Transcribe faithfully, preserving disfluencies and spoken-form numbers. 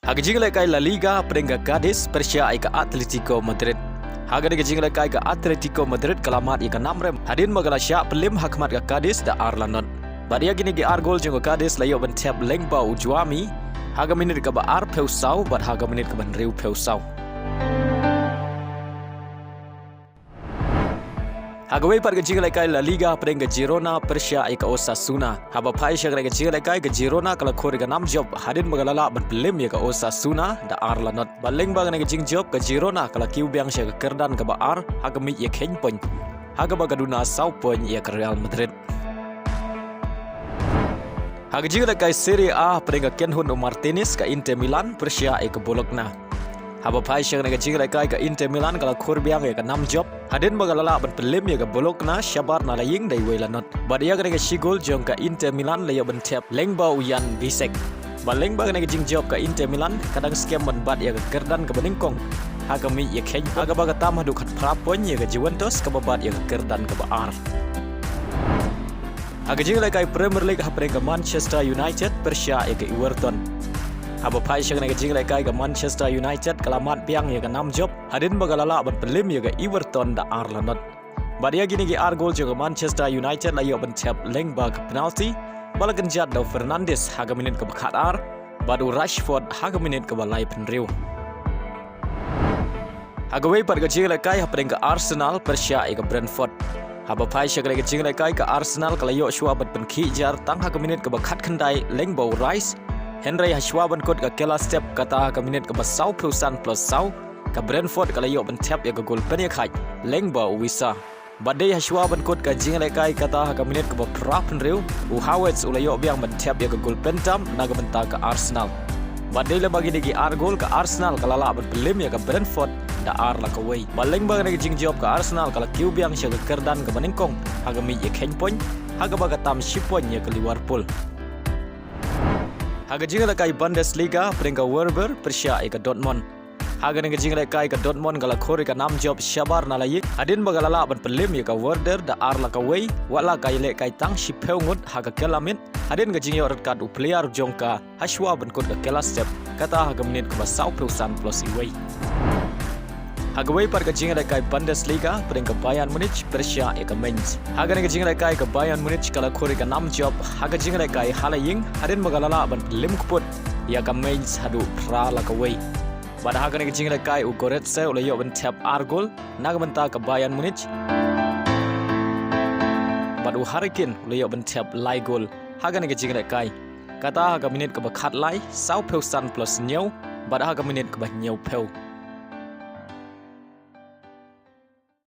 Ha ka jinglehkai La Liga, hapdeng ka Cadiz pyrshah ïa ka Atletico Madrid. Ha kane ka jinglehkai ka Atletico Madrid ka la mad ïa ka nam rem hadien ba ka la shah pynlem ha khmat ka Cadiz da ar la not. Bad ïa kine ki ar gol jong ka Cadiz la ïoh ban thep lyngba u Juanmi ha ka minit kaba arphew saw bad ha ka minit kaba hynriewphew saw. Ha kawei pat ka jinglehkai La Liga, hapdeng ka Girona pyrshah ïa ka Osasuna. Haba phai sha kane ka jinglehkai, ka Girona ka la khur ïa ka nam jop hadien ba ka la lah ban pynlem ïa ka Osasuna da ar la not. Bad lyngba kane ka jingjop, ka Girona ka la kiew biang sha ka kyrdan kaba ar ha ka miej ïa kheiñ point, ha kaba ka duna saw point ïa ka Real Madrid. Ha ka jinglehkai Serie A, hapdeng ka kynhun u Martinez, ka Inter Milan pyrshah ïa ka Bologna. Haba phai sha kane ka jinglehkai, ka Inter Milan ka la khur biang ïa ka nam jop hadien ba ka la lah ban pynlem ïa ka Bologna shabar na la ïing da iwei la not. Bad ïa kane ka shi gol jong ka Inter Milan la ïoh ban thep lyngba u Jan Bisek. Bad lyngba kane ka jingjop, ka Inter Milan ka dang skhem ban bat ïa ka kyrdan kaba nyngkong ha ka miej ïa kheiñ, ha kaba ka tam haduh khatphra point ïa ka Juventus kaba bat ïa ka kyrdan kaba ar. Ha ka jinglehkai Premier League, hapdeng ka Manchester United pyrshah ïa ka Everton. Haba phai sha kane ka jinglehkai, ka Manchester United ka la mad biang ïa ka nam jop hadien ba ka la lah ban pynlem ïa ka Everton da ar la not. Bad ïa kine ki ar gol jong ka Manchester United la ïoh ban thep lyngba ka penalty ba la kynjat da u Fernandes ha ka minit kaba khatar bad u Rashford ha ka minit kaba laiphew hynriew. Ha kawei pat ka jinglehkai, hapdeng ka Arsenal pyrshah ïa ka Brentford. Haba phai sha kane ka jinglehkai, ka Arsenal ka la ïoh shuwa ban pynkhih jar tang ha ka minit kaba khatkhyndai lyngba u Rice. Hynrei hashwa ban kut ka kylla step, kata ha ka minit kaba sawphew san plus saw, ka Brentford ka la ïoh ban thep ïa ka gol pynïakhaid lyngba u Wissa. Bad dei hashwa ban kut ka jinglehkai, kata ha ka minit kaba phraphew hynriew, u Havertz u la ïoh biang ban thep ïa ka gol pyntam na ka bynta ka Arsenal. Bad dei lyngba kine ki ar gol, ka Arsenal ka la lah ban pynlem ïa ka Brentford da ar la kawei. Bad lyngba kane ka jingjop, ka Arsenal ka la kiew biang sha ka kyrdan kaba nyngkong ha ka miej ïa kheiñ point, ha kaba ka tam shi point ïa ka Liverpool. Ha ka jinglehkai Bundesliga, hapdeng ka Werder pyrshah ïa ka Dortmund. Ha kane ka jinglehkai, ka Dortmund ka la khur ïa ka nam jop shabar na la ïing hadien ba ka la lah ban pynlem ïa ka Werder da ar la kawei, wat la ka ïalehkai tang shiphew ngut ha ka kylla miet hadien ka jingïoh red card u player jong ka hashwa ban kut ka kylla step, kata ha ka minit kaba sawphew san plus iwei. Ha kawei pat ka jinglehkai Bundesliga, hapdeng ka Bayern Munich pyrshah ïa ka Mainz. Ha kane ka jinglehkai, ka Bayern Munich ka la khur ïa ka nam jop ha ka jinglehkai ha la ïing hadien ba ka la lah ban pynlem kyput ïa ka Mainz haduh phra la kawei. Bad ha kane ka jinglehkai, u Goretzka u la ïoh ban thep ar gol na ka bynta ka Bayern Munich. Bad u Harry Kane u la ïoh ban thep lai gol ha kane ka jinglehkai, kata ha ka minit kaba khatlai, sawphew san plus hynñiew bad ha ka minit kaba hynñiewphew.